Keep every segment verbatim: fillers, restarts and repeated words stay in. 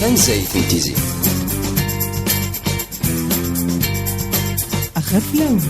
Tanzayt n Tizi. Axef lawen.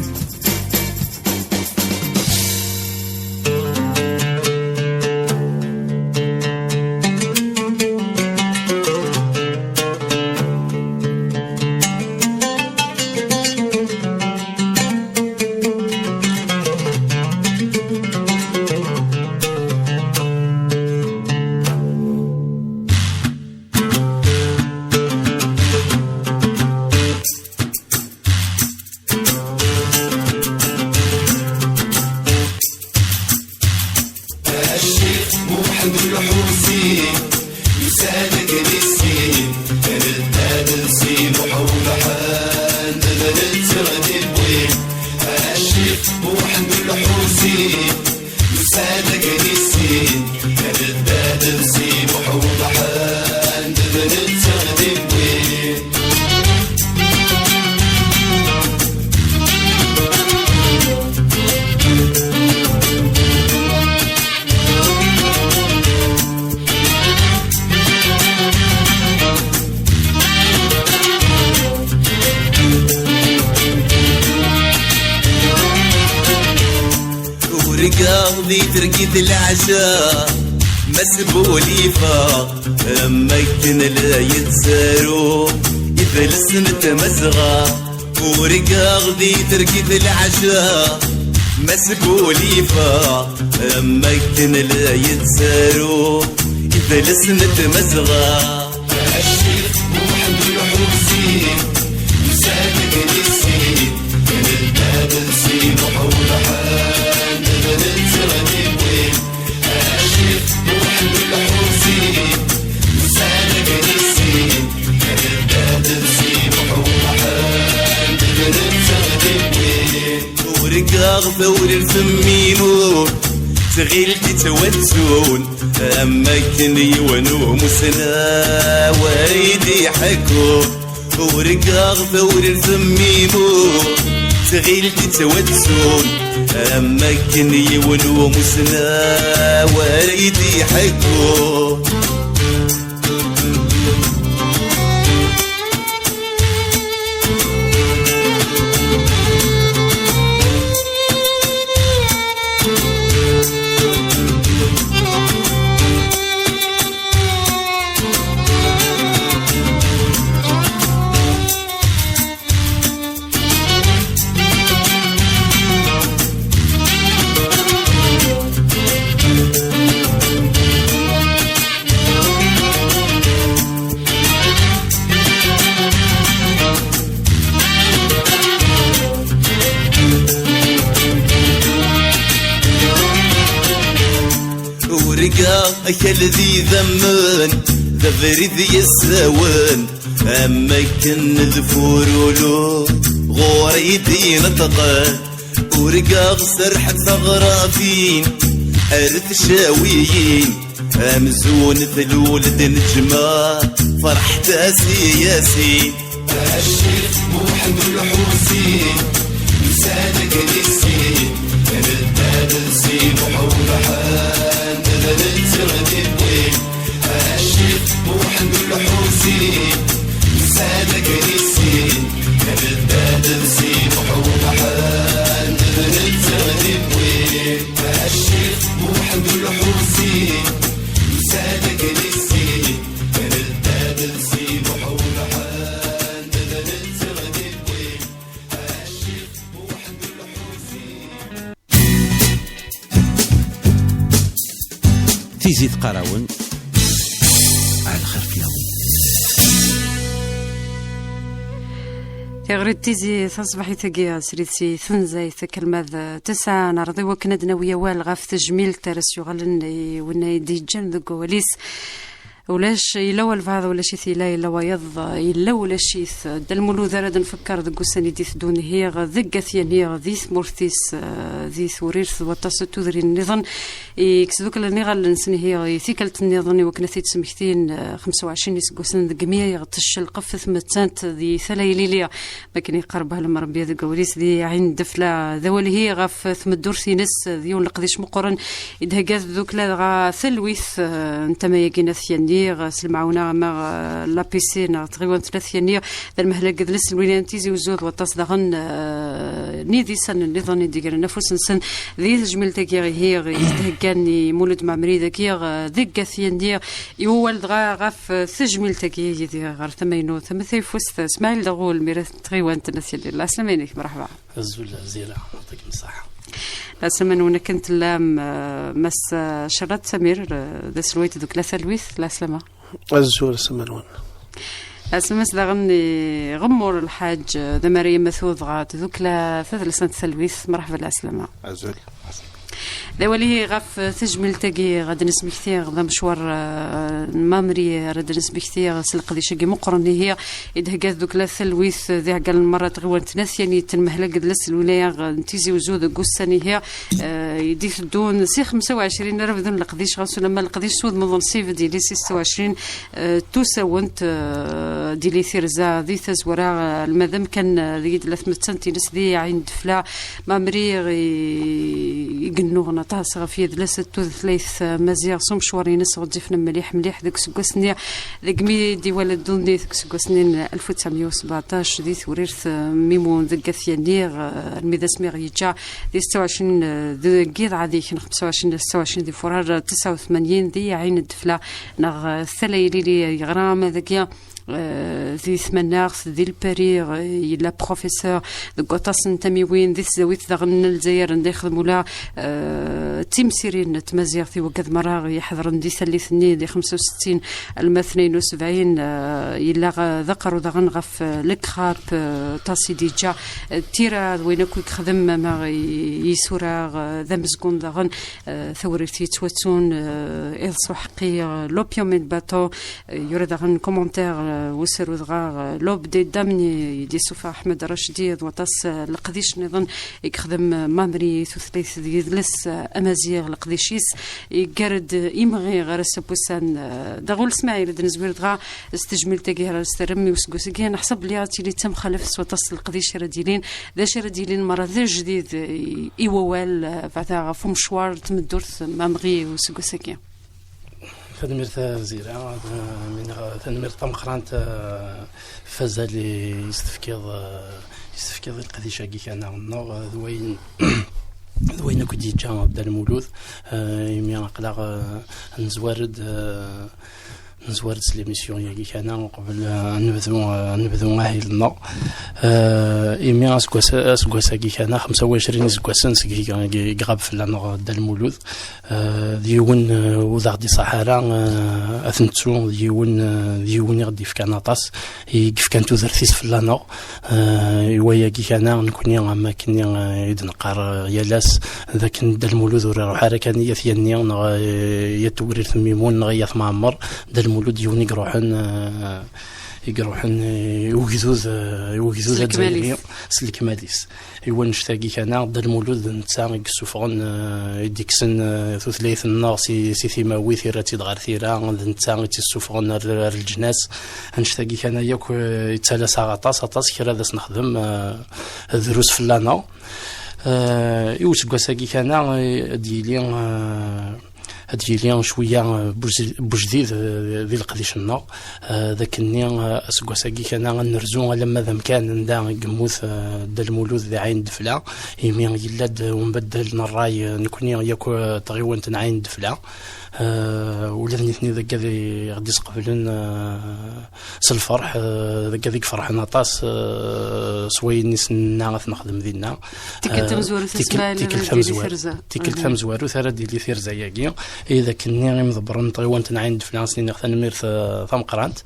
Urgaɣ di tergit leɛca, ma sbulifa, am akken la yettaru idles n tmazɣa. Urgaɣ di tergit leɛca, ma sbulifa, am akken la yettaru idles n tmazɣa. Urgaɣ tawrirt n Minun, tɣilt ittwattun, am akken yiwen umussnaw ara yi-d-iḥekkun. Urgaɣ tawrirt n Minun, tɣilt ittwattun, am akken yiwen umussnaw ara yi-d-iḥekkun. Urgaɣ akal d idammen, d abrid yessawen, am akken d furulu ɣur-i d-ineṭqen. Urgaɣ serḥet taɣrafin ar tcawiyin, amzun tlul-d neǧma, ferḥet-as i Yasin. Acif Muḥend Lḥusin, msadagen i sin, nedda-d Si Muḥ Ulḥan, d netta i d-iwwin. Acif Muḥend Lḥusin, msadagen i sin, nedda-d Si Muḥ Ulḥan, d netta i d-iwwin. Acif Muḥend Lḥusin, msadagen i sin, nedda-d Si Muḥ Ulḥan, d netta i d-iwwin. Tizi teqqar-awen, ɛelxir fell-awen. Tiɣri n Tizi taṣebḥit-agi, srid si tenzayt, akelma d tesɛa, neɛreḍ i wakken ad d-nawi awal ɣef tejmilt ara s-yuɣalen i winna i d-yeǧǧan deg wawal-is. Ulac, yella walbeɛḍ, ulac-it, yella, yella wayeḍ, yella ulac-it. Dda Lmulud ara d-nfekker deg ussan i d-iteddun, hiɣ deg At Yanni, di tmurt-is, eh, di Tewrirt d waṭas n tudrin nniḍen i yesduklen iɣallen-nsen, hiɣ i tikkelt nniḍen i wakken ad t-id-smektin, eh, xemsa u ɛecrin iseggasen deg mi ay ɣ-teccelqef tmettant di Tala Ilili. Akken iqerreb Ɛlem Rebbi deg wawal-is di Ɛin Defla, d awal-ihi ɣef tmeddurt-ines, d yiwen leqdic meqqren i d-thegga tdukla dɣa talwit, eh, n tama-agi n At Yanni. Iɣ s lemɛawna ama, eh, l'A P C neɣ tɣiwant n At Yanni, d lmehla n yidles n lwilaya n Tizi Uzzu d waṭas daɣen, eh, n yidisan nniḍen i d-igren afus-nsen di tejmilt-agi ihi i d-heggan i Mulud Mɛemmri dagi, eh, deg At Yanni, i wawal dɣa ɣef, eh, tejmilt-agi yid-i ɣer tamaynut am tayeffust Smaɛil Daɣul mi ara tɣiwant n At Yanni. Lɛeslama-inek, mreḥba. Azul a Zira, yeɛṭikem ṣṣeḥḥa. Lɛeslama-nwen akken tellam, eh, Mass, eh, Cerrat Samir, eh, d aselway n tdukla Talwit, lɛeslama. Azul, lɛeslama-nwen. Lɛeslama-s daɣen i Ɣemmur Lḥaǧ, eh, d amari amatud ɣer tdukla tadelsant Talwit, mreḥba lɛeslama. Azul. D awal ihi ɣef tejmilt-agi ɣad nesmekti d amecwar, eh, n Mamri ara d-nesmekti s leqdic-agi meqqren ihi i d-thegga tdukla Talwit d iɛeggalen merra n tɣiwant n At Yanni, tenmehla deg yidles n lwilaya n Tizi Uzzu deg ussan ihi, eh, i d-iteddun si xemsa u ɛecrin ara bdun leqdic, ɣas ulamma leqdic s udem uḍensib ad yili si setta u ɛecrin, eh, tusawent, eh, ad d-tili tirza di tazwara, eh, alma d amkan, eh, deg i d-tella tmettant-ines di Ɛin Defla. Mamri i, i yennuɣen aṭas ɣef yidles d tudetlayt, eh, maziɣ s umecwar-ines ɣezzifen mliḥ mliḥ deg useggas-nni, deg mi d-iwala ddunit deg useggas-nni n alef u tesɛemya u sbeɛṭac di Tewrirt, eh, Mimun deg At Yanni, eh, armi d asmi ɣ-yeǧǧa di setta u ɛecrin, eh, deg yiḍ ɛadiken, xemsa u ɛecrin, setta u ɛecrin di Furar, eh, tesɛa u tmanyin di Ɛin Defla, neɣ, eh, Tala Ilili yeɣra ama dagi, eh, di tmanaɣt, di Lpari, eh, yella professeur deg waṭas n tamiwin, di tesdawit daɣen n Lezzayer anda yexdem ula, eh, d timsirin n tmaziɣt i waggad merra iḥedren di tallit-nni di xemsa u settin alma tnayen u sebɛin, eh, yella ɣ-, d aqerru daɣen ɣef, eh, lekrap, eh, aṭas i d-yeǧǧa, eh, tira d wayen akk i yexdem, ama i, i yisura, eh, d amezgun daɣen, eh, tawrirt yettwattun, eh, iḍes uḥeqqi, eh, l'opium et le bateau, eh, yura daɣen commentaire, eh, usaru dɣa, eh, l'aube des damnés, i d-yessufeɣ Ḥmed Racdi d waṭas, eh, leqdic nniḍen i yexdem, eh, Mamri tutlayt d yidles, eh, amaziɣ, leqdic-is yeggar-d imɣi ɣer ass n wussan, eh, daɣ ul Smaɛil ad nezwir dɣa s tejmilt-agi ara s-terrem i useggas-agi, neḥseb belli ad tili d tamxaleft s waṭas n leqdic ara d-yilin, d acu ara d-yilin merra d ajdid i, i wawal, eh, beɛda ɣef umecwar n tmeddurt Mamri useggas-agi. Tanemmirt a Zira, d, min, tanemmirt tameqqrant, eh, f wazal i s-tefkiḍ, eh, i s-tefkiḍ i leqdic-agi kan-a, neɣ, eh, d wayen, d wayen akk i d-yeǧǧa Dda Lmulud, eh, imi aql-aɣ, eh, nezwar-d, eh, nezwar-d s l'émission-agi kan-a, uqbel, eh, ad nebdu, eh, ad nebdu ahil-nneɣ. Eh, imi aseggas, aseggas-agi kan-a, xemsa u ɛecrin iseggasen seg i, i, i iɣab fell-aneɣ Dda Lmulud. Eh, d yiwen, eh, ur d aɣ-d-iṣaḥ ara, eh, ad t-nettu, d yiwen, eh, d yiwen i ɣ-d-yefkan aṭas, i yefkan tudert-is fell-aneɣ. Eh, i wayagi kan-a, nekni, am akken, eh, i d-neqqar, eh, yal ass, d akken Dda Lmulud ur iruḥ ara kan i At Yanni, neɣ, eh, i At Tewrirt Mimun, neɣ i At Mɛemmer. Dda Lmulud d yiwen i iruḥen, eh, i iruḥen, eh, i ugdud, eh, i ugdud azzayri, s lekmal-is. I wannect-agi kan-a, Dda Lmulud d netta i yessufɣen, eh, i d-ikksen, eh, tutlayt-nneɣ si, si timawit, irra-tt-id ɣer tira, d netta i tt-issufɣen ar, ar leǧnas. Annect-agi kan-a yakk, eh, yettalas-aɣ aṭas, aṭas, kra d as-nexdem, eh, drus fell-aneɣ. Eh, i useggas-agi kan-a, eh, ad d-yili, eh, ad d-yili cwiya, eh, bujdi-, bujdid, eh, di leqdic-nneɣ. Eh, d akken-nni, eh, aseggas-agi kan-a ad nerzu alamma d amkan anda i yemmut, eh, Dda Lmulud di Ɛin Defla, imi yella-d umbeddel n ṛṛay, eh, nekni yakk, eh, tɣiwant n Ɛin Defla. Eh, ula d nitni d aggad i ɣ-d-isqeblen, eh, s lferḥ, eh, d aggad i iferḥen aṭas, eh, s wayen i s-nenna ad t-nexdem dinna. Tikkelt, eh, tamezwarut, tikkelt, asmal tikkelt ad d-yili tamezwar-, tirza. Tikkelt, mhm, tamezwarut ara d-yili tirza-agi. I d akken-nni imḍebbren n tɣiwant n Ɛin Defla, ad sen-iniɣ tanemmirt, eh, tameqqrant,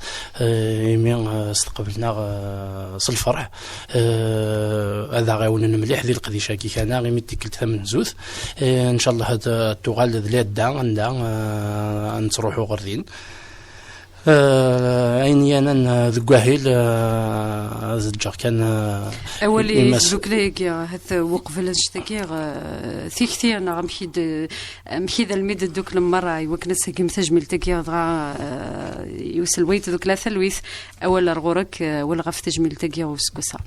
eh, imi, eh, steqblen-aɣ, eh, s lferḥ. Eh, ad aɣ-ɛiwnen mliḥ di leqdic-agi kan-a, imi d tikkelt tamenzut. Eh, ncallah ad, ad tuɣal d ladda anda, eh, ad nettruḥu ɣer din. Eh, ayen yanan, eh, deg wahil, eh, ad ǧǧeɣ kan, eh, awal i tdukla-agi, ahat, eh, uqbel annect-agi, eh, tikti neɣ amek i d-, amek i d almi d-tduklem merra i wakken ad segim tajmilt-agi, dɣa, eh, i uselway n tdukla Talwit, awal ar ɣur-k, eh, awal ɣef tajmilt-agi useggas-a.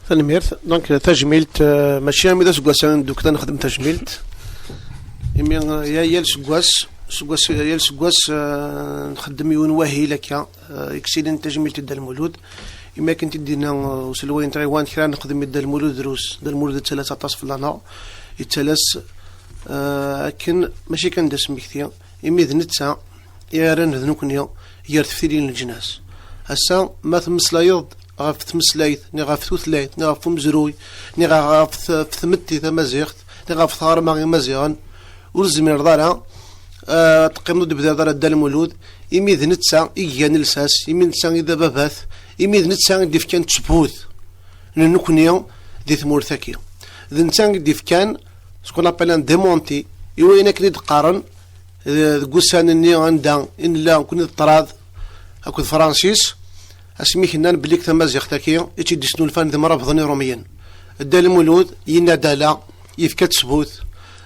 Tanemmirt. Donc, tajmilt, eh, mačči armi d aseggas-a i neddukel ad nexdem tajmilt. Imi, eh, ya-, yal aseggas, Seg wass, yal seg wass, eh, nxeddem yiwen wahil akka, eh, i yessilin tajmilt i Dda Lmulud. Imi akken t-id-yenna, eh, uselway n tɣiwant, kra nexdem i Dda Lmulud drus. Dda Lmulud yettalas aṭas fell-aneɣ, yettalas, eh, akken mačči kan d asmekti, imi d netta i ara d nekkni gar teftilin n leǧnas. Ass-a, ma temmeslayeḍ-d ɣef tmeslayt, neɣ ɣef tutlayt, neɣ ɣef umezruy, neɣ ɣef t-, ɣef tmetti tamaziɣt, neɣ ɣef tɣerma imaziɣen, ur tezmireḍ ara, eh, teqqimeḍ ur d-tebdireḍ ara Dda Lmulud, imi d netta i igan lsas, imi d netta i d ababat, imi d netta i d-ifkan ttbut n nekkni di tmurt-agi. D netta i d-ifkan ce qu'on appelle un démenti i wayen akken i d-qqaren, eh, deg ussan-nni anda i nella nekkni d ṭṭrad akked Francis, asmi k-nnan belli tamaziɣt-agi i tt-id-isnulfan d imrabḍen irumyen. Dda Lmulud yenna-d ala, yefka-d ttbut.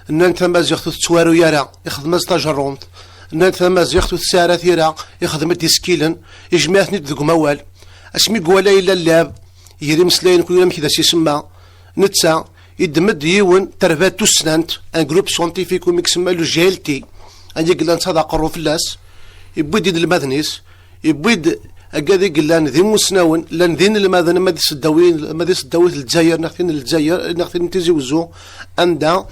Nnan tamaziɣt ur tettwaru ara, ixdem-as tajerrumt. Nnan tamaziɣt ur tesɛi ara tira, ixdem-d isekkilen, ijmeɛ-ten-id deg umawal. Asmi iwala yella lleɛb, gar imeslayen kul amek d as-isemma, netta iddem-d yiwen terbaɛt tussnant, un groupe scientifique umi isemma le G L T, anda i yellan ttad aqerru fell-as, iwwi-d inelmaden-is, iwwi-d agad i yellan d imusnawen, llan d inelmaden, ama di tseddawin, ama di tseddawit n Lezzayer, neɣ tin n Lezzayer, neɣ tin n Tizi Wezzu, anda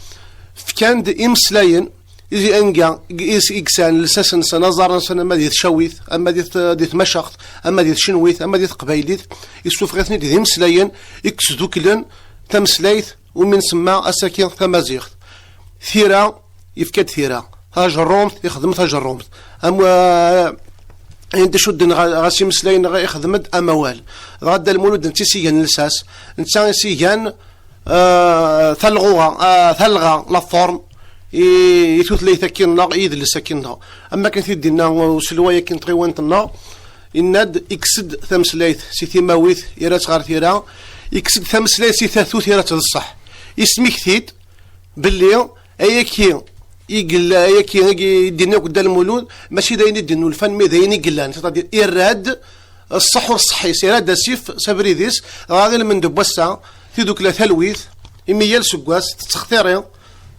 fkan-d imeslayen, i, anga, i, i yesɛan lsas-nsen, aẓar-nsen, ama di tcawit, ama di t-, di tmacaɣt, ama di tcenwit, ama di teqbaylit, issufeɣ-iten-id d imeslayen i yesduklen tameslayt umi nsemma ass-agi tamaziɣt. Tira, yefka-d tira. Tajerrumt, ixdem tajerrumt. Am, eh, ayen d-icudden ɣa-, ɣas imeslayen, ixdem-d amawal. Dɣa Dda Lmulud netta i s-igan lsas, netta i s-igan, eh, talɣuɣa, eh, talɣa, la forme, i, i tutlayt-agi-nneɣ, i yidles-agi-nneɣ. Am akken t-id-yenna uselway-agi n tɣiwant-nneɣ, yenna-d, ikkes-d tameslayt si timawit, ira-tt ɣer tira, ikkes-d tameslayt si tatut, ira-tt d ṣṣeḥ. Ismekti-d belli ayagi i yella, ayagi i d-yenna akk Dda Lmulud, mačči d ayen i d-innulfan, mais d ayen i yellan, c'est-à-dire irra-d ṣṣeḥ ur ṣṣeḥḥis, irra-d asif s abrid-is, dɣa ilmend n wass-a, tidukla talwit, imi yal seg wass tettextiri,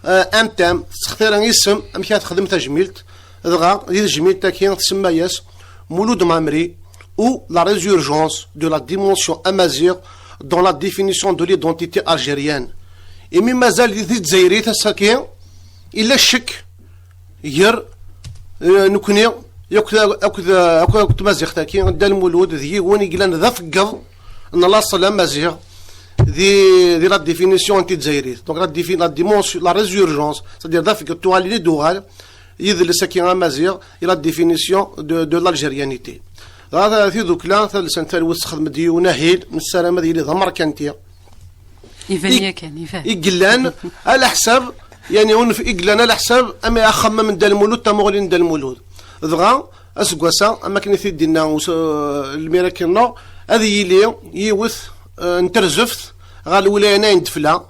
euh, un thème, tettextiri isem, amek ara texdem tajmilt, dɣa di tejmilt-agi tsemma-yas Mulud Mɛemmri ou la résurgence de la dimension amazigh dans la définition de l'identité algérienne. Imi mazal di Tizzayerit ass-agi, illa ccek, gar, eh, nekkni, akked, akked, akked, akked tmaziɣt-agi, Dda Lmulud d yiwen i yellan d afeggeḍ n laṣel amaziɣ di, di la définition n Tizzayrit. Donc la défi-, la dimension, la résurgence, c'est-à-dire d afeggeḍ tuɣalin i d-uɣal, yidles-agi amaziɣ, i la définition de, de l'algérianité. Dɣa tidukla, tadelsant talwit, texdem-d yiwen ahil, nessaram ad yili d amerkanti. Iban yakan, iban. I yellan ala ḥsab, yani, unef, i yellan ala ḥsab, ama axemmem n Dda Lmulud, tamuɣli n Dda Lmulud. Dɣa, aseggas-a, am akken i t-id-inna us-, lmir akken-nneɣ, ad yili yiwet, eh, n terzeft ɣer lwilaya n Ayen Defla,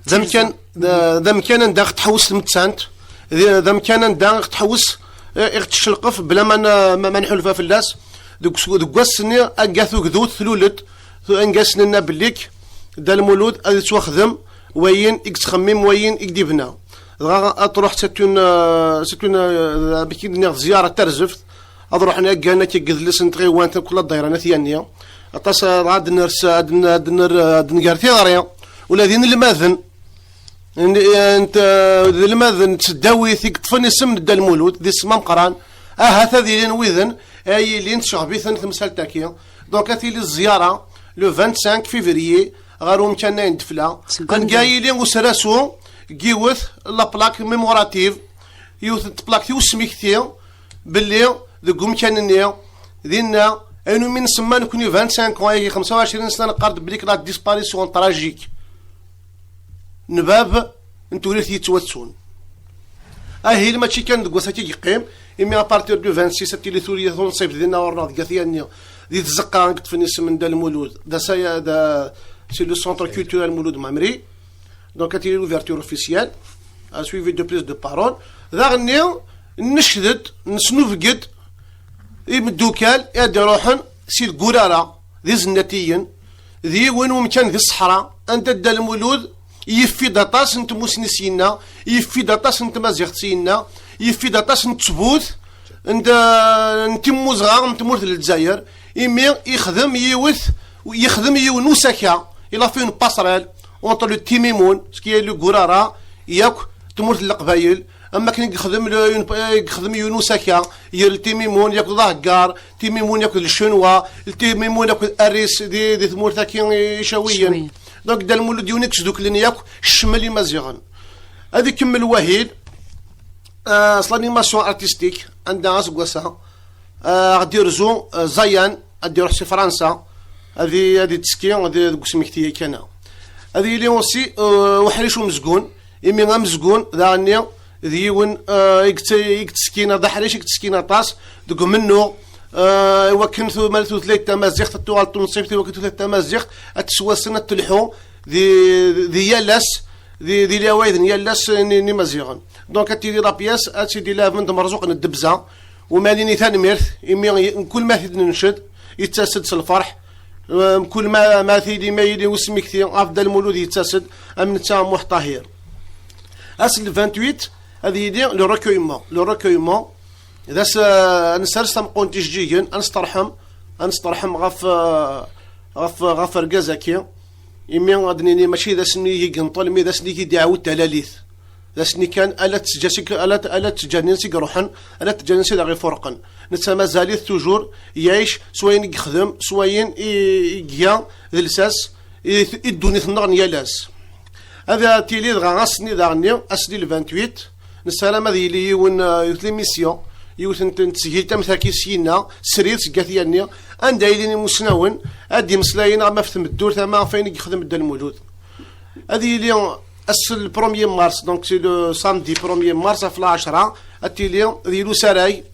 d amkan, d, d amkan anda ɣ-tḥewwes tmettant, d, d amkan anda ɣ-tḥewwes, eh, i ɣ-teccelqef bla ma n-, ma, ma nḥulfa fell-as. Deg us-, deg wass-nni, anga tugdut tlul-d, tu-, anga s-nenna bellik Dda Lmulud ad yettwaxdem wayen i yettxemmim, wayen i d-ibna. Dɣa ad truḥ, c'est une, euh, c'est une, euh, amek i d-nniɣ, ziyara tarzeft. Ad ruḥen aggan akka deg yidles n tɣiwant, akk la ddayra n At Yanni. Aṭas, euh, ad ners, ad n-, ad ner-, ad nger tiɣri. Ula d inelmaden n, n, d inelmaden n tseddawit i yeṭṭfen isem n Dda Lmulud, d isem ameqqran. Ahat ad ilin widen ay ilin tceɣb-iten temsalt-agi. Donc, ad tili zzyara le vingt-cinq février ɣer umkan n Ayen Defla. Seg anda? Anga yili usrasu n yiwet la plaque mémorative, yiwet n tplakt i usmekti belli deg umkan-nni, dinna, ayen umi nsemma nekkni vingt-cinq ans, agi xemsa u ɛecrin sna, neqqar-d belli la disparition tragique n bab n tewrirt yettwattun. Ahil mačči kan deg wass-agi i yeqqim, imi à partir du vingt-six ad tili tura tunṣibt dinna ɣur-neɣ deg At Yanni, di tzeqqa i yeṭṭfen isem n Dda Lmulud, d asaya, d, c'est le centre culturel Mulud Mɛemmri. Donc ad tili l'ouverture officielle, à suivi de prise de parole. Daɣenni, nnecd-d, nesnubeg-d imeddukal i ad iruḥen si Gurara, d izennatiyen, d yiwen umkan di ṣṣeḥra, anda Dda Lmulud yeffi-d aṭas n tmussni syenna, yeffi-d aṭas n tmaziɣt syenna, Yeffi-d aṭas n ttbut n, n timmuzɣa n tmurt n Lezzayer, imi yexdem yiwet, yexdem yiwen usaka, il a fait une passerelle entre le Timimoun, ce qui est le Gurara, yakk tmurt n Leqbayel, am wakken i yexdem le, une, i yexdem yiwen usaka, yer le Timimoun yakk d Aheggar, Timimoun yakk d Lcunwa, le Timimoun yakk d Aris di, di tmurt-agi Icawiyen. Icawiyen. Donc, Dda Lmulud yiwen i yesduklen yakk ccmel Imaziɣen. Ad ikemmel wahil, euh, s l'animation artistique, anda aseggas-a, euh, ad d-irzu, euh, Zayan, ad d-iruḥ si Fransa, ad i-, ad ittekki, ad i-, deg usmekti-a kan. Ad yili aussi, euh, uḥric umezgun, imi amezgun, daɣenni, d yiwen, euh, i yett-, i yettekkin, d aḥric i yettekkin aṭas deg umennuɣ, euh, i wakken tu-, ma tutlayt tamaziɣt ad tuɣal tunṣibt, i wakken tutlayt tamaziɣt ad tettwassen, ad telḥu di, di yal ass, di, di lɛawayed n yal ass n, n Imaziɣen. Donc, ad tili la pièce, ad tili la vente Merzuq n Ddebza, u ma nini tanemmirt, imi y-, mkul ma t-id-nenced, yettas-d s lferḥ, euh, mkul ma, ma tili, ma yili usmekti, ɣef Dda Lmulud yettas-d, am netta am Muḥ Ṭahir. Ass n le vingt-huit, ad yili le recueillement. Le recueillement, d ass, euh, ad nessers tameqqunt ijeǧǧigen, ad nesteṛḥem, ad nesteṛḥem ɣef, euh, ɣef, ɣef urgaz-agi, imi ad d-nini mačči d ass-nni i yenṭel, mi d ass-nni i d-iɛawed talalit. D ass-nni kan, ala teǧǧa seg, ala, ala teǧǧa-nni seg iruḥen, ala teǧǧa-nni seg daɣ ifurqen. Netta mazal-it toujours yɛic s wayen i yexdem, s wayen i, i iga d lsas i, i ddunit-nneɣ n yal ass. Ad tili dɣa ass-nni daɣenni, ass-nni le vingt-huit, nessaram ad yili yiwen, euh, yiwet l'émission, yiwet n, n tesgilt am taki syinna, srid seg At Yanni, anda ilin imusnawen, ad d-imeslayen ama ɣef tmeddurt, ama ɣef wayen i yexdem Dda Lmulud. Ad yili ass le premier mars, donc c'est le samedi premier mars, ɣef lɛecra, ad tili, ad yili usarag,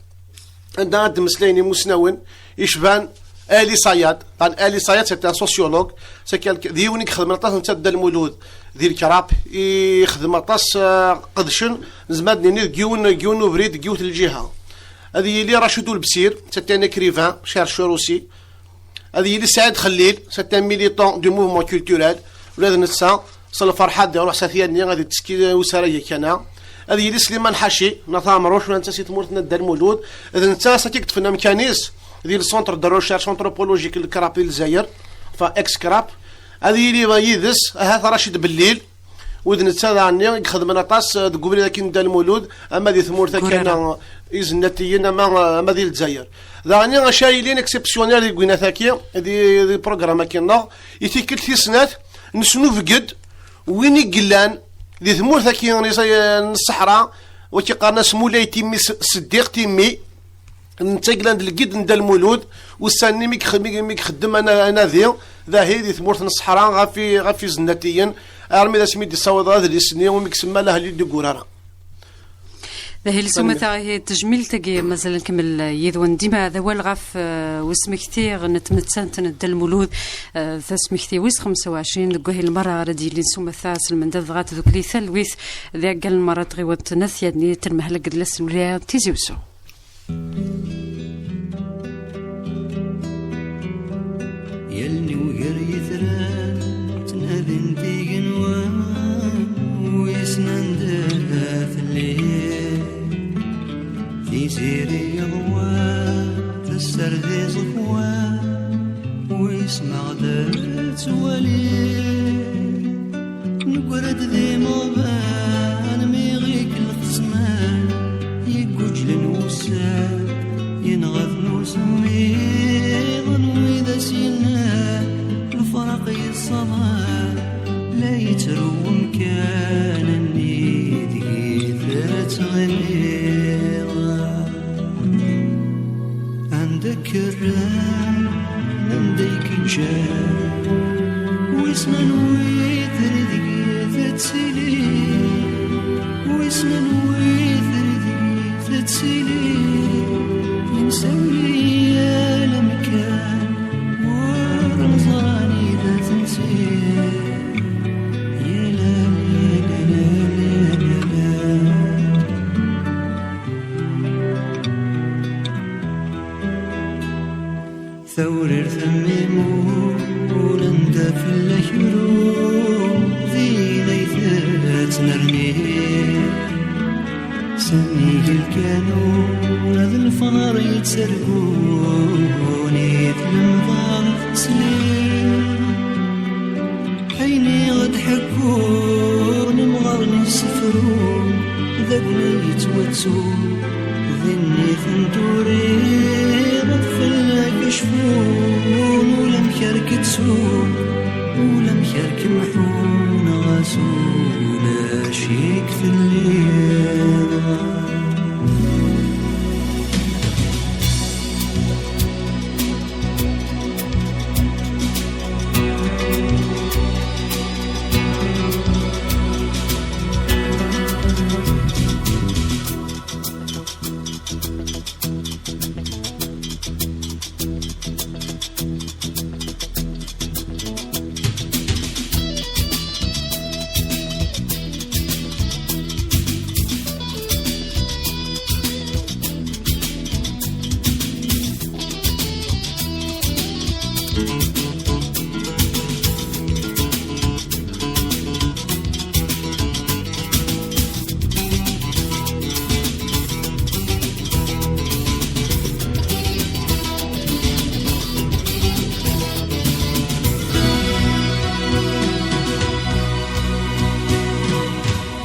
anda ad d-mmeslayen imusnawen icban Ali Sayad. Tan Ali Sayad, c'est un sociologue, c'est quelqu'un, d yiwen i ixedmen aṭas netta Dda Lmulud di lekrap, ixdem aṭas, euh, qedcen, nezmer ad nini deg yiwen, deg yiwen ubrid, deg yiwet n lǧiha. Ad yili Rachid Oulbsir, c'est un écrivain, chercheur aussi. Ad yili Saɛid Xellil, c'est un militant du mouvement culturel, ula d netta s lferḥ ad iruḥ s At Yanni ad ittekki usarag-a kan. Ad yili Sliman Ḥaci, n At Ɛemruc, ula netta si tmurt n Dda Lmulud, d netta s akka i yeṭṭfen amkan-is di le centre de recherche anthropologique n lekrap di Lezzayer, enfin ex-krap. Ad yili yid-s ahat Racid Bellil, u d netta daɣenni i ixedmen aṭas, eh, deg ubrid akin Dda Lmulud, ama di tmurt akin, eh, izennatiyen, ama, eh, ama di Lezzayer. Daɣenni acu ara yilin exceptionnel deg winat-agi, di, di programme-agi-nneɣ, i tikkelt tis snat, nesnubeg-d win i yellan di tmurt-agi n, n ṣṣeḥra, wagi qqaren-as Mulay Timmi S-, Seddiq Timmi, netta i yellan d lgid n Dda Lmulud, ussan-nni mi yexdem, mi yexdem ana-, anadi, dahi di tmurt n ṣṣeḥra ɣef i-, ɣef izennatiyen, armi d asmi d-issaweḍ adlis-nni umi isemma Lahli di Gurara. Dahi, tanemmirt. Sumata, ihi tejmilt-agi, mazal nkemmel yid-wen dima d awal ɣef, eh, usmekti n tmettant n Dda Lmulud, eh, tasmekti wis xemsa u ɛecrin deg wahil merra ara d-yilin sumata s lmendad dɣa tdukli talwit d iɛeggalen merra n tɣiwant n At Yanni, telmehla deg Dlas n Lulaya n Tizi Wezzu. Yal niwger yitran ttnadin tigenwa, wissen anda telliḍ. Tiziri yeḍwa, tessard iẓekwan, wissen ma ɣ-d-tettwaliḍ. Neggra-d d imeɣban mi ɣ-ikellex zzman, yegguǧlen wussan, yenɣa-ten usemmiḍ n wid as-yennan lefraq yessaḍan, la yettru umkan-nni deg i tettɣimiḍ. Anda k-rran, anda i k-ǧǧan, wissen anwi trid deg tettili, wissen anwi trid deg tettili, imsawli yal amkan, ur neẓri anida tensi. Yal am-, yal am-, yal am-, yal am-, yal am-. Tawrirt am imul, anda fell-ak bru, din ay tettnerni. S Sennig lkanun d lefḍer yettargun i tlemḍeḍ tesliḍ. Ayen i ɣ-d-ḥekkun imɣaren isefrun d agni yettwattun. Din i ten-turiḍ fell-ak cfun, ulamek ar k-ttun, ulamek ar k-mḥun, ɣas ulac-ik telliḍ.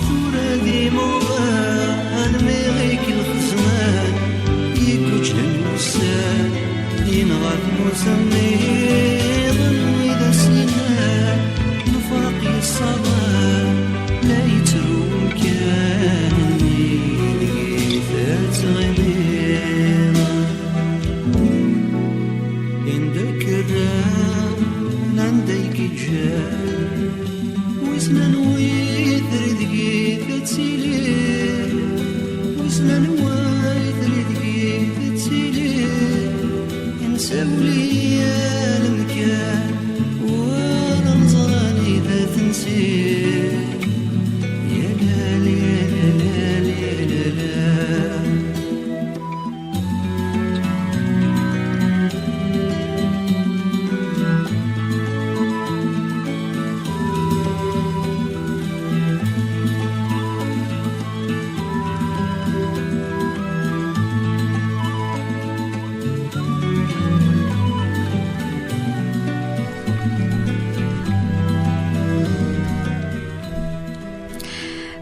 Tura d imuḍan mi ɣ-ikellx zzman, yekkuččlen wussan, yenɣa tmurt nniḍen wid as-yennan, lefraq yessaḍan, la yettru umkan-nni deg i tettɣimiḍ. Anda k-rran, anda i k-ǧǧan? Wissen anwa i trid deg i tettili? Wissen anwa i trid deg i tettili? Nessawel i yal amkan, wala neẓra anida tensi. Ya lal, ya lal, ya lal, ya lal.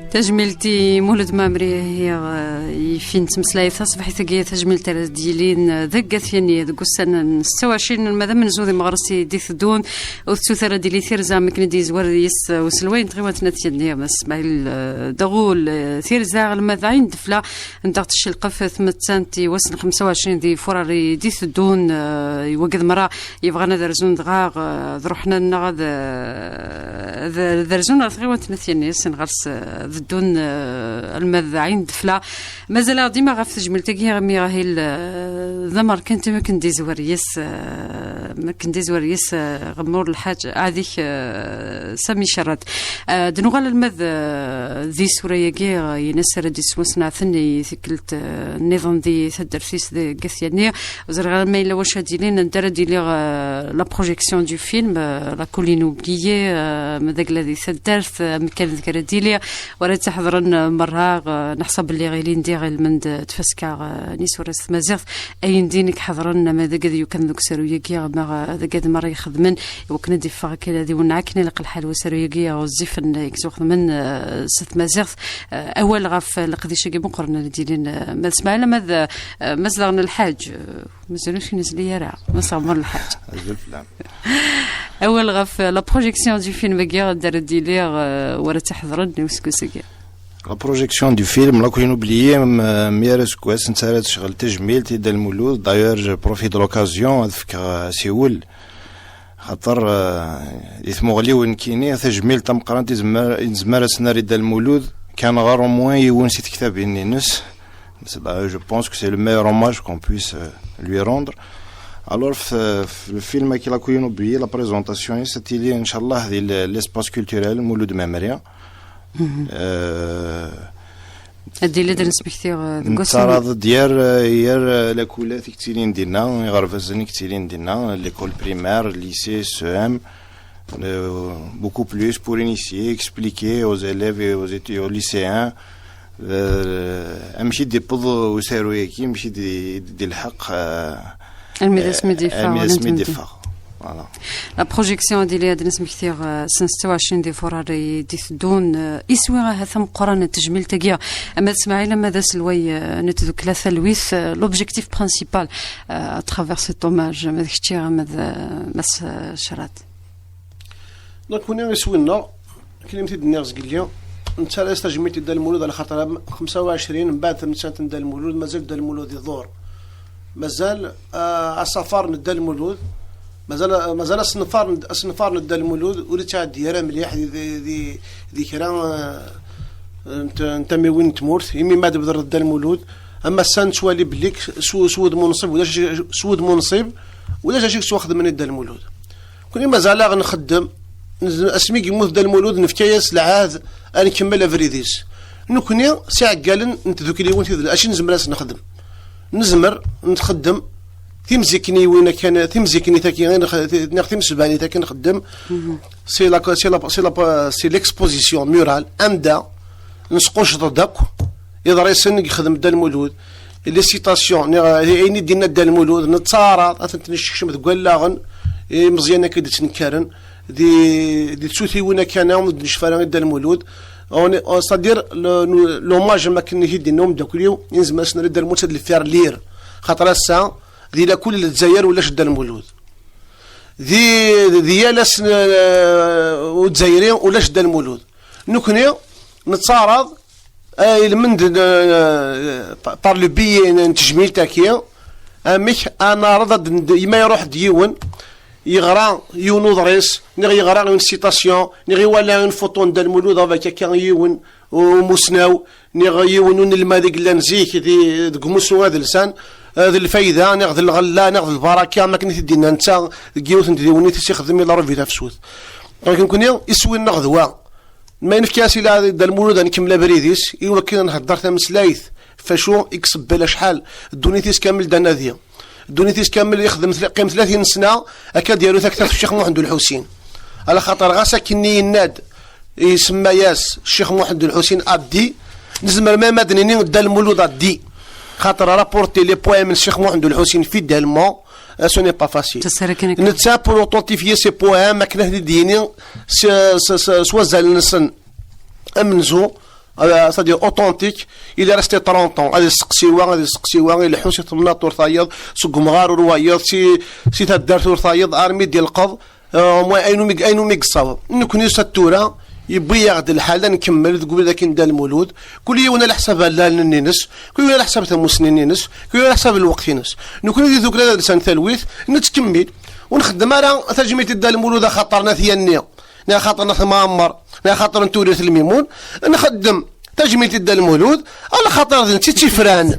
Tajmilt i Mulud Mɛemmri, eh, yif-in ttmeslay taṣebḥit-agi, tajmilt ara d-yilin, eh, deg At Yanni, deg ussan n setta u ɛecrin n lmad amenzu d imeɣres i d-iteddun. Ur tettut ara d-yili tirza, am akken i d-yezwar yes, eh, uselway n tɣiwant n At Yanni, Mass Smaɛil, eh, Daɣul, eh, tirza alma d Ɛin Defla, anda ɣ-teccelqef tmettant i wass n xemsa u ɛecrin di Fuṛari d-iteddun, eh, i wagad merra yebɣan ad rzun dɣa, eh, ad ruḥen neɣ ad, eh, ad, ad rzun ɣer tɣiwant n At Yanni, sin ɣer-s, eh, ad ddun, eh, alma d Ɛin Defla. Mazal-aɣ dima ɣef tejmilt-agi, imi ahil, eh, d amerkanti mi akken d-izwer yes, eh, mi akken d-izwer yes, eh, Ɣemmur Lḥaǧ, ɛadik, eh, Sami Cerrat. Eh, d-nuɣal alma d, eh, d isura-agi, eh, ines ara d-iswesneɛten i tikkelt, eh, nniḍen di taddart-is deg At Yanni. Ur ẓriɣ ara ma yella wacu ad d-yilin, anda ara d-iliɣ, eh, la projection du film, eh, La Colline Oubliée, eh, ma d agla di taddart, eh, amkan deg ara d-iliɣ, wara tt-iḥeḍren, eh, merra, eh, neḥṣa belli ilin diɣ ilmend, eh, tfaska, eh, n isura s tmaziɣt, ayen din i iḥeḍren, ama d agad yukan deg usaru-agi, ama, eh, d agad merra ixedmen, i wakken ad d-iffeɣ akken ad iwenneɛ akken ilaq lḥal usaru-agi, eh, ɣezzifen, eh, i yettwaxedmen, eh, s tmaziɣt. Eh, awal ɣef leqdic-agi meqqren ara d-yilin, eh, ma d Smaɛil, ama d, eh, ma d daɣen Lḥaǧ, eh, mazal ur k-nezli ara, ma d Ɣemmur Lḥaǧ. Azul fell-am. Awal ɣef la projection du film-agi, anda ara d-yili, eh, wara tt-iḥeḍren i useggas-agi. La projection du film, La Colline Oubliée, m-, mi ara aseggas netta ara tecɣel tajmilt i Dda Lmulud. D'ailleurs, je profite de l'occasion ad fkeɣ, eh, asiwel. Xaṭer, eh, di tmuɣli-w nekkini, tajmilt tameqqrant i nezmer, i nezmer ad s-nerr i Dda Lmulud, kan ɣer au moins yiwen si tektabin-ines. C'est, bah, je pense que c'est le meilleur hommage qu'on puisse, euh, lui rendre. Alors, f-, f-, le film-agi, La Colline Oubliée, la présentation, c'est il y a, Inch'Allah, di l-, l'espace culturel Mouloud Memria. Mhm. Euh, ad d-yili d nesmekti, euh, deg wass-nni. Nettaraḍ-d yir, yir, euh, lakulat i yettilin dinna, iɣerbazen i yettilin dinna, l'école primaire, lycée, C E M, euh, beaucoup plus pour initier, expliquer aux élèves et aux étu-, aux lycéens Eh, amek i d-iwweḍ usaru-agi, amek i d-, i d-ilḥeq, eh, almi d asmi d-yeffeɣ, almi d asmi d-yeffeɣ. Voilà. La projection ad ili ad nesmekti, eh, s n setta u ɛecrin di furar i d-iteddun, eh, iswi ahat ameqqran n tejmilt-agi, ama d Smaɛil, ama d aselway, eh, n tdukla talwit, eh, l'objectif principal, eh, à travers cet hommage, ama d kečči, ama d, eh, Mass, eh, Crat. Donc, nekkni iswi-nneɣ, akken i m-t-id-nniɣ zgelli, nettarra-yas tajmilt i Dda Lmulud, ala xaṭer am xemsa u ɛecrin mbeɛd tamsalt n Dda Lmulud, mazal Dda Lmulud iḍur. Mazal, ah, asafar n Dda Lmulud, mazal, mazal asenfar n, asenfar n Dda Lmulud ur yettɛeddi ara mliḥ di, di, di, di kra, ah, n t-, n tamiwin n tmurt, imi ma d-bedreḍ Dda Lmulud, am ass-a nettwali belli s, s wudem unṣib, ulac, s wudem unṣib, ulac acu i yettwaxedmen i Dda Lmulud. Nekkni mazal-aɣ nxeddem, nez-, asmi yemmut Dda Lmulud nefka-yas lɛahd ad nkemmel abrid-is. Nekkni s iɛeggalen n tdukliwin tid-, acu nezmer ad s-nexdem? Nezmer nxeddem timzikniwin akken, timziknit-agi i nx-, neɣ timesbanit akken nxeddem. C'est la, c'est la, c'est la, c'est l'exposition murale, anda nesqucceḍ-d akk iḍrisen i yexdem Dda Lmulud, les citations, neɣ ayen i d-yenna Dda Lmulud, nettaɛraḍ ad tent-nessekcem deg wallaɣen imeẓyanen akka i d-ittnekkaren, di, di tsutiwin akka ur d-necfi ara i Dda Lmulud. On est, on, c'est-à-dire, le, nous, l'hommage am akken i d-yenna umeddakel-iw, i nezmer ad s-nerr i Dda Lmulud, c'est de le faire lire. Xaṭer ass-a, di lakul n Lezzayer ulac Dda Lmulud. Di, di yal ass n, eh, uzzayri ulac Dda Lmulud. Nekkni nettaɛraḍ, eh, ilmend n, eh, pa-, par le biais n, n tejmilt-agi, amek ad neɛreḍ ad n-, imi iruḥ-d yiwen, yeɣra yiwen uḍris, neɣ yeɣra une citation, neɣ iwala une photo n Dda Lmulud, avec akka yiwen umusnaw, neɣ yiwen unelmad i yellan zik di, deg umussu adelsan, eh, d lfayda, neɣ d lɣella, neɣ d lbaraka, am akken i t-id-yenna netta deg yiwet n tdiwennit i s-ixdem i la revue tafsut. Donc, nekkni, iswi-nneɣ d wa. Ma nefka-as i la-, Dda Lmulud ad nkemmel abrid-is, i wakken ad nhedder tameslayt, f acu i isebbel acḥal, ddunit-is kamel d anadi. Ddunit-is kamel yexdem tla-, qqim tlatin sna, akka d-yaru taktabt Ccix Muḥend Ulḥusin. Ala xaṭer ɣas akken i yenna-d, isemma-yas Ccix Muḥend Ulḥusin Abdi, nezmer ma ad nini Dda Lmulud Abdi. Xaṭer rapporter les poèmes n Ccix Muḥend Ulḥusin fidèlement, euh, ce n'est pas facile. Netta, pour authentifier ses poèmes, akken ad t-id-yini s, s, s, s wazal-nsen amenzu, euh, c'est-à-dire authentique, il est resté trente ans. Ad yesteqsi wa, ad yesteqsi wa, ileḥḥu si temnaḍt ur tayeḍ, seg umɣar ur wayeḍ, si, si taddart ur tayeḍ, armi d-yelqeḍ, euh, au moins ayen umi, ayen umi yessaweḍ. Nekkni s tura, yewwi-yaɣ-d lḥal ad nkemmel deg ubrid akin Dda Lmulud. Kul yiwen ala ḥsab allalen-ines, kul yiwen ala ḥsab tamussni-ines, kul yiwen ala ḥsab lweqt-ines. Nekkni di tdukla d lsan talwit, nettkemmil. Ur nxeddem ara tajmilt i Dda Lmulud axaṭer n at Yanni, neɣ axaṭer n at Mɛemmer, neɣ axaṭer n Turet Lmimun, nxeddem tajmilt i Dda Lmulud, ala xaṭer d netta i tt-ifran.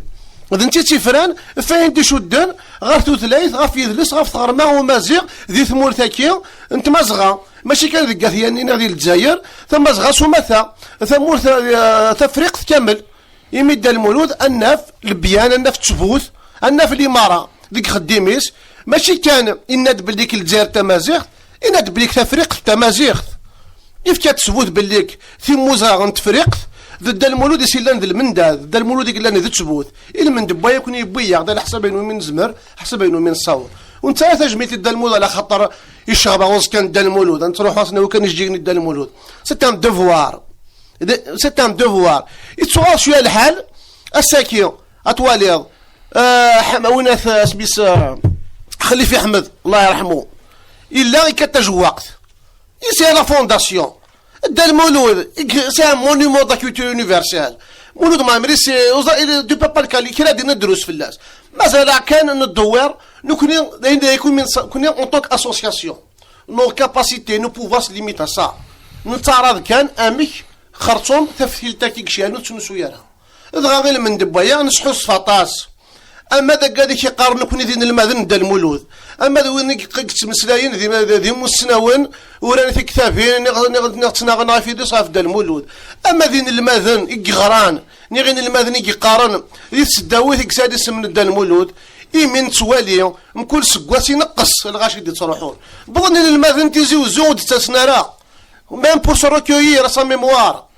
D netta i tt-ifran, f ayen d-icudden ɣer tutlayt, ɣef yidles, ɣef tɣerma umaziɣ di tmurt-agi n Tmazɣa. Mačči kan deg At Yanni neɣ di Lezzayer, Tamazɣa s umata, tamurt, eh, Tafriqt kamel. Imi Dda Lmulud, ad naf lebyan, ad naf ttbut, ad naf limara deg ixeddim-is, mačči kan inna-d belli k Lezzayer d tamaziɣt, inna-d belli k Tafriqt d tamaziɣt. Ifka-d ttbut belli k Timmuzɣa n Tefriqt d Dda Lmulud i s-illan d lmendad, d Dda Lmulud i yellan d ttbut. I lmend n waya akk yewwi-yaɣ-d, ala ḥsab ayen umi nezmer, ḥsab ayen umi nessaweḍ. Ur nettarra tajmilt i Dda Lmulud ala xaṭer iceɣba uẓekka n Dda Lmulud, ad nettruḥu ad s-nawi kan ijeǧǧigen i Dda Lmulud. C'est un devoir. D-, c'est un devoir. Ittuɣal cwiya lḥal, ass-agi, ad twaliḍ, ah, Ḥem-, winat, ah, smis, ah, Xlifi Ḥmed, Allah yerḥmu, illa ikkat tajewwaqt. Ici la fondation. Dda Lmulud, i g-, c'est un monument de la culture universelle. Mulud Mɛemmri, c'est, uẓa-, il, tu peux pas le qualifier, kra din ad drus fell-as. Mazal kan neddewwir, nekkni, d ayen d-, nekkni en tant qu'association. Nos capacités, nos pouvoirs se limitent à ça. Nettaɛraḍ kan amek xerṣum taftilt-agi i yecɛel ur tettnusu ara. Dɣa ilmend n waya, nesḥussef aṭas. Ama d agad i k-iqqaren nekkni d inelmaden n Dda Lmulud, ama d win i yeq-, yettmeslayen d im-, d imussnawen, uran tiktabin, neɣ, neɣ, neɣ ttnaɣen ɣef yidis ɣef Dda Lmulud, ama d inelmaden i yeɣran, neɣ inelmaden i yeqqaren di tesdawit i yesɛa isem n Dda Lmulud, imi nettwali mkul seggas ineqqes lɣaci i d-ittruḥun. Wwḍen inelmaden n Tizi Uzzu ur d-ttasen ara, même pour se recueillir à sa mémoire.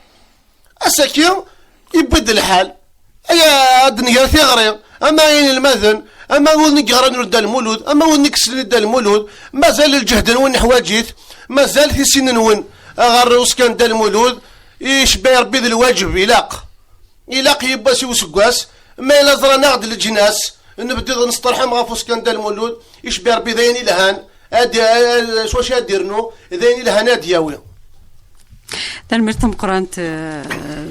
Ass-agi, Yewwi-d lḥal. Aya ad d-nger tiɣri, ama inelmaden, ama wid i yeɣran ur Dda Lmulud, ama wid i yessnen Dda Lmulud, mazal lǧehd-nwen neḥwaǧ-it, mazal tisin-nwen ɣer uskan Dda Lmulud, icebba Rebbi d lwaǧeb, ilaq. Ilaq yiwwas i useggas, ma yella ẓran-aɣ-d leǧnas, nebdiḍ nesṭerḥem ɣef uskan Dda Lmulud, icebba Rebbi d ayen ilhan, ad, s wacu ad d-irnu, d ayen ilhan ad d-yawi. Tanemmirt tameqqrant, eh,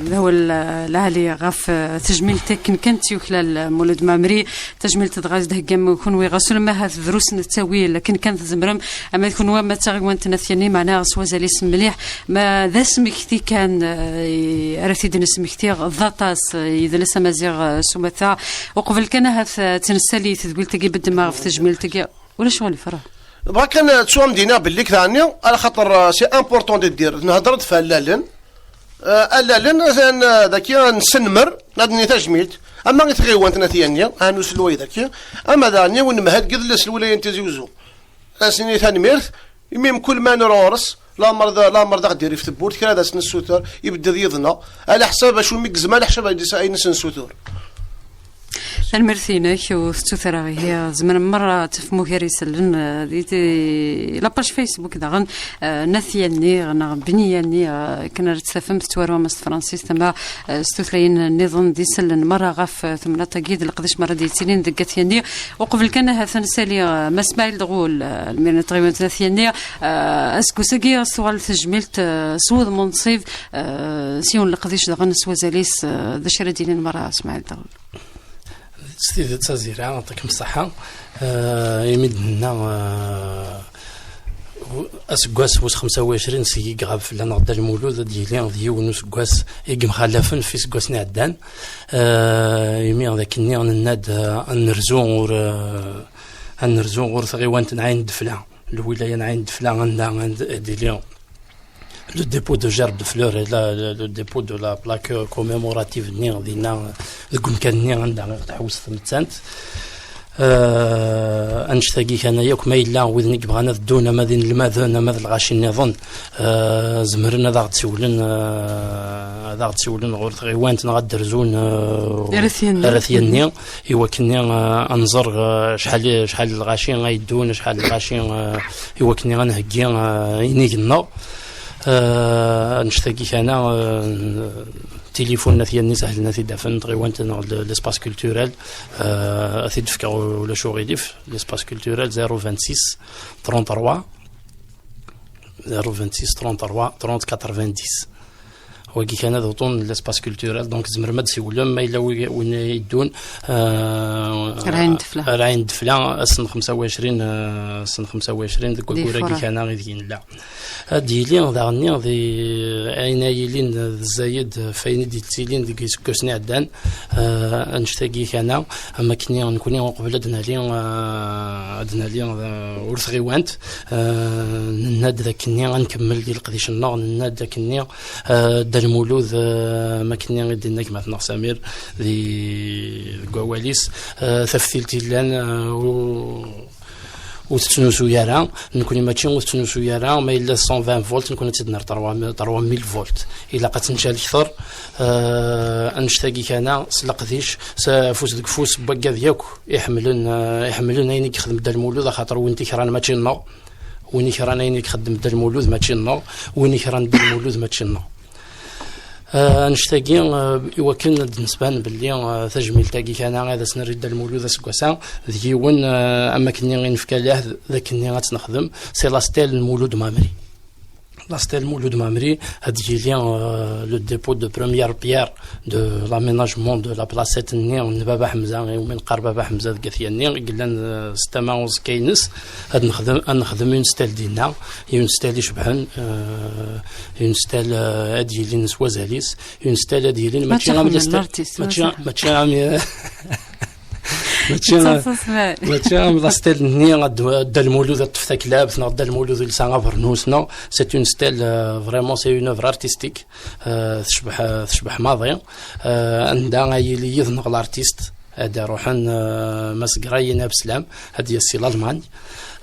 d awal, eh, lɛali ɣef, eh, tejmilt akken kan tt-yuklal, eh, Mulud Mɛemmri. Tajmilt dɣa i s-d-theggam kunwi, ɣas ulamma ahat drus n ttawil, akken kan tzemrem, ama d kunwi ama d taɣiwant n At Yanni, meɛna s wazal-is mliḥ, ma d asmekti kan, eh, i ara t-id-nesmekti, d aṭas, eh, yidles amaziɣ, eh, s umata. Uqbel kan ahat, eh, ad tt-nessali tedwilt-agi, beddem ɣef tejmilt-agi. Ulac ɣur-i, ferreɣ. Bɣa kan, eh, ttuɣ am d-iniɣ belli k-, daɣenni, ala xaṭer, eh, c'est important de dire, nhedder-d f allalen. Eh, allalen, atan, eh, daki, eh, nessenmer, ad d-nini tajmilt, ama i tɣiwant n At Yanni, ah, n uselway daki, ama daɣenni i unemhal n yidles n lwilaya n Tizi Uzzu. Ad s-nini tanemmirt, imi mkul ma nruɣ ɣur-s, lamer d, lamer d aɣ-d-irif tewwurt, kra ad as-nessuter, ibedd yid-neɣ, ala ḥsab acu mi yezmer, ala ḥsab ayen s-, ayen s-nessuter. Tanemmirt-inek, ur tettut ara ihi, tzemrem merra ad tafem ugar isellen, eh, di, di la page Facebook daɣen, eh, n At Yanni neɣ Bni Yanni, eh, akken ara tt-tafem, tettwarum s tefransist, ama, eh, s tutlayin nniḍen d isellen merra ɣef, eh, temnaḍt-agi d leqdic merra d-yettilin deg At Yanni. Uqbel kan ahat ad nsali, eh, Mass Smaɛil Dɣul, eh, lmir n tɣiwant n At Yanni, eh, aseggas-agi ad s-tuɣal tejmilt, eh, s wudem unṣib, eh, s yiwen n leqdic daɣen s wazal-is, eh, d acu ara d-yinin merra Smaɛil Dɣul? S tidet, a Zira, yeɛṭik-m ṣṣeḥḥa. Eh, imi d-nenna, eh, aseggas wis xemsa u ɛecrin seg i iɣab fell-aneɣ Dda Lmulud, ad d-yili d yiwen n useggas i yemxalafen f iseggasen iɛeddan. Eh, imi d akken-nni nenna-d, eh, ad nerzu ɣur, eh, ad nerzu ɣur tɣiwant n Ɛin Ddefla, lwilaya n Ɛin Ddefla, anda ad, ad d-yili le dépôt de gerbe de fleurs et la, le, le dépôt de la plaque commémorative-nni dinna, deg umkan-nni anda i ɣ-tḥewwes tmettant. Eh, annect-agi kan akk, ma yella widen i yebɣan ad ddun, ama d inelmaden, ama d lɣaci nniḍen, eh, zemren ad aɣ-d-siwlen, eh, ad aɣ-d-siwlen ɣur tɣiwant neɣ ad d-rzun, eh, Ar At Yanni. Ar At Yanni, i wakken, eh, ad nẓer, eh, acḥal, acḥal n lɣaci ay yeddun, acḥal n lɣaci, eh, i wakken ad nheggi, eh, inig-nneɣ. Eh, annect-agi kan, eh, tilifun n At Yanni sehlen ad t-id-afen, tɣiwant neɣ l-, l'espace culturel, eh, ad t-id-fkeɣ ulac uɣilif, l'espace culturel zéro vingt-six trente-trois, zéro vingt-six trente-trois trente quatre-vingt-dix. Wagi kan ad uṭun n l'espace culturel, donc tzemrem ad d-siwlem, ma yella wi-, win yeddun, eh, Ar Ɛin Ddefla. Ar Ɛin Ddefla, ass n xemsa u ɛecrin, eh, ass n xemsa u ɛecrin deg Di wayyur-agi Fuṛat. Kan ideg nella. Ad d-yili daɣenni di ayen ay yilin d zzayed f ayen i d-yettilin deg yiseggasen iɛeddan, eh, annect-agi kan, am akken nekkni uqbel ad nali, eh, ad nali, eh, ur tɣiwant, eh, nenna-d d akken ad nkemmel di leqdic-nneɣ, nenna-d d akken, eh, Dda Lmulud, eh, am akken i d-yenna gma-tneɣ Samir di, deg wawal-is, eh, taftilt yellan, eh, u-, ur tettnusu ara. Nekkni mačči ur tettnusu ara, ma yella cent vingt volt, nekkni ad tt-id-nerr trois mille, trois mille volt. Ilaq ad tenčal kter, eh, annect-agi kan, s leqdic, s afus deg ufus n waggad yakk iḥemmlen, eh, iḥemmlen ayen i yexdem Dda Lmulud, axaṭer win t-ikran mačči nneɣ, win ikran ayen i ixeddem Dda Lmulud mačči nneɣ, win ikran Dda Lmulud mačči nneɣ. Eh, annect-agi, eh, i wakken ad d-nesban belli, eh, tajmilt-agi kan ad as-nerr i Dda Lmulud aseggas-a, d yiwen, eh, am akken i nefka lɛehd d akken ad tt-nexdem, c'est la stèle n Mulud Mɛemmri. La stèle Mulud Mɛemmri, ad d-yili, eh, le dépôt de première pierre de l'aménagement de la placette-nni n Baba Ḥemza, iwumi neqqar Baba Ḥemza deg At Yanni, i yellan, eh, s tama uẓekka-ines. Ad nexdem, ad nexdem une stèle dinna, une stèle icebḥen, eh, une stèle, eh, ad d-yilin s wazal-is, une stèle ad d-yilin Ma mačči am txemmem les stèles, l'artiste, mačči, mačči am, mačči am, mačči am la stèle-nni ad d-, Dda Lmulud ad ṭṭef taklabt, neɣ Dda Lmulud ilsa abernus, non, c'est une stèle, euh, vraiment, c'est une œuvre artistique, euh, tecbeḥ, tecbeḥ maḍi, euh, anda ay yili yid-neɣ l'artiste, Ad d-ruḥen, eh, Mass Grayen Abeslam, ad d-yas si Lalman.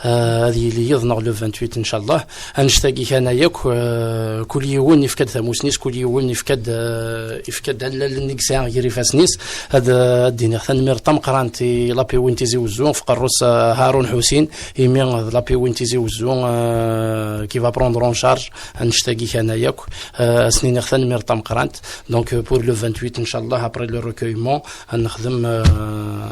Eh, ad yili yiḍ-nneɣ le vingt-huit, ncallah. Annect-agi kan-a yakk, eh, kul yiwen ifka-d tamusni-s, kul yiwen ifka-d, eh, ifka-d allalen i yesɛa gar ifassen-is. Ad, eh, ad d-iniɣ tanemmirt tameqqrant i lapiwin Tizi Wezzu, f qerru-s, eh, Harun Ḥusin, imi d lapiwin Tizi Wezzu, eh, qui va prendre en charge annect-agi kan-a yakk. Eh, ad sen-iniɣ tanemmirt tameqqrant. Donc, euh, pour le vingt-huit, ncallah, après le recueillement, ad nexdem, euh,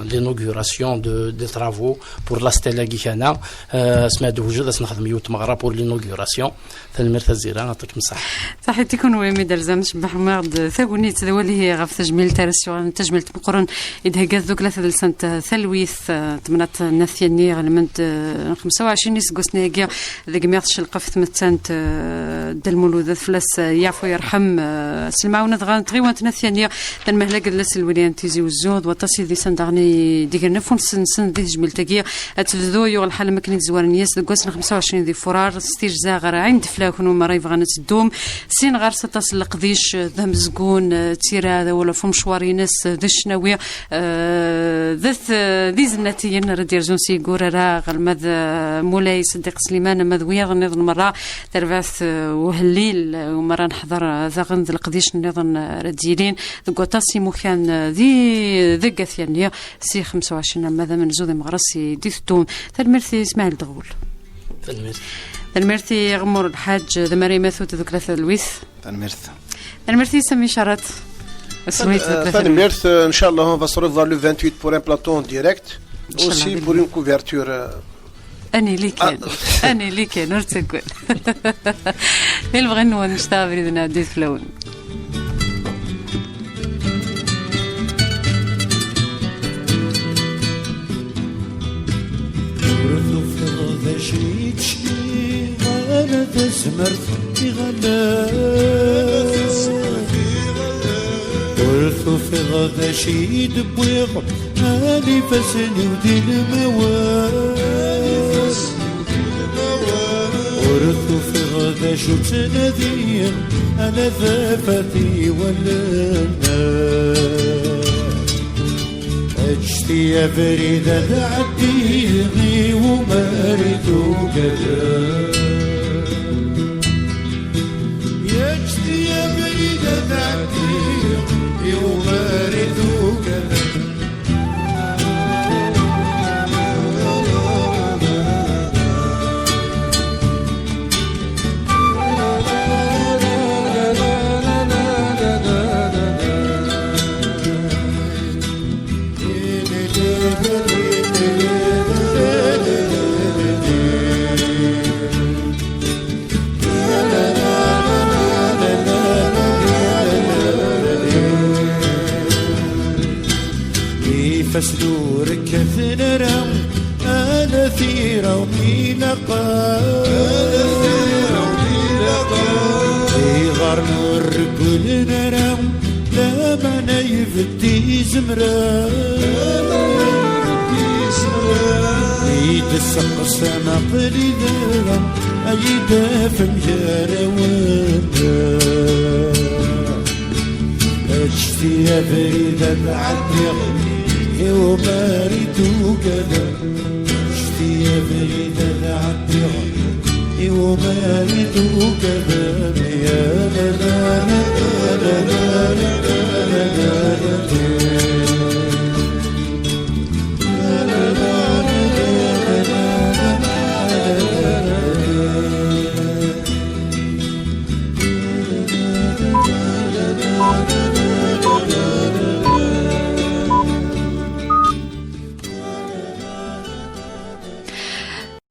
l'inauguration de, des travaux pour la stèle-agi kan-a. Euh, asmi ad d-tewjed, ad s-nexdem yiwet tmeɣra pour l'inauguration. Tanemmirt a Zira, aṭṭik msaḥ. Saḥit i kunwi, mi d-terzam, cebbaḥ-aɣ-d tagnit d awal-ihi ɣef tejmilt ara s-yuɣalen d tajmilt meqqren i d-thegga tdukla tadelsant Talwit, eh, temnaḍt n At Yanni, ɣelmen-d, eh, xemsa u ɛecrin iseggasen-agi deg miɣ tcelqef tmettant, eh, Dda Lmulud, ad fell-as, eh, yeɛfu yerḥem, eh, s lemɛawna dɣa n tɣiwant n At Yanni, tanmehla deg lwilaya n Tizi Wezzu, d waṭas idis anda daɣen i d-gren afus-nsen di tejmilt-agi. Ad tebdu, yuɣ lḥal am akken i d-zwaren yes deg wass n xemsa u ɛecrin di Furar, s tijza ɣer Ɛin Defla, kunwi merra yebɣan ad teddum. Sin ɣer-s aṭas n leqdic, d amezgun, d tira, d awal ɣef umecwar-ines, d ccnawi, eh, d at, d izennatiyen ara d-yerzun si Gurara, ɣer ma d, eh, Mulay Seddiq Sliman, ama d wiyaḍ nniḍen merra, tarbaɛt, eh, uhellil, eh, u merra neḥḍer, eh, daɣen d leqdic nniḍen, eh, ara d-yilin deg waṭas imukan, eh, di, deg At Yanni, si xemsa u ɛecrin ama d amenzu d imeɣres i d-iteddun. Tanemmirt i Smaɛil Dɣul. Tanemmirt. Tanemmirt i Ɣemmur Lḥaǧ, d amar imatut deg Tlata d Lwit. Tanemmirt. Tanemmirt i Sami Charat. Asmi Tan-, yettmettat. Tanemmirt, euh, ncallah, on va se revoir le vingt-huit pour un plateau en direct. Ncallah, aussi pour une couverture, euh, Ani liken. Ah. Ani liken, ur ttagad. Di lebɣi-nwen, nectaɣ abrid n ɛeddi fell-awen. Ur tufiḍ d acu i d-cniɣ, ala tazmert i ɣallen. Ur tufiḍ d acu i d-wwiɣ, ala ifassen-iw di lemwawal. Ur tufiḍ d acu ttnadiɣ, ala tafat i wallen. Eǧǧet-iyi abrid ad ɛeddiɣ i umar i tugadem. Eǧǧet-iyi abrid ad ɛeddiɣ i umar i tugadem. Ifassen ur kkaten ara, ala tira umi ilaqen. Iɣarren ur regglen ara, lameɛna ibedd izemren. I d-tesseqsam aql-i da, ay d-afem gar-awen. Eǧǧet-iyi abrid ad ɛeddiɣ i umar i tugadem. Eǧǧet-iyi abrid ad ɛeddiɣ i umar i tugadem.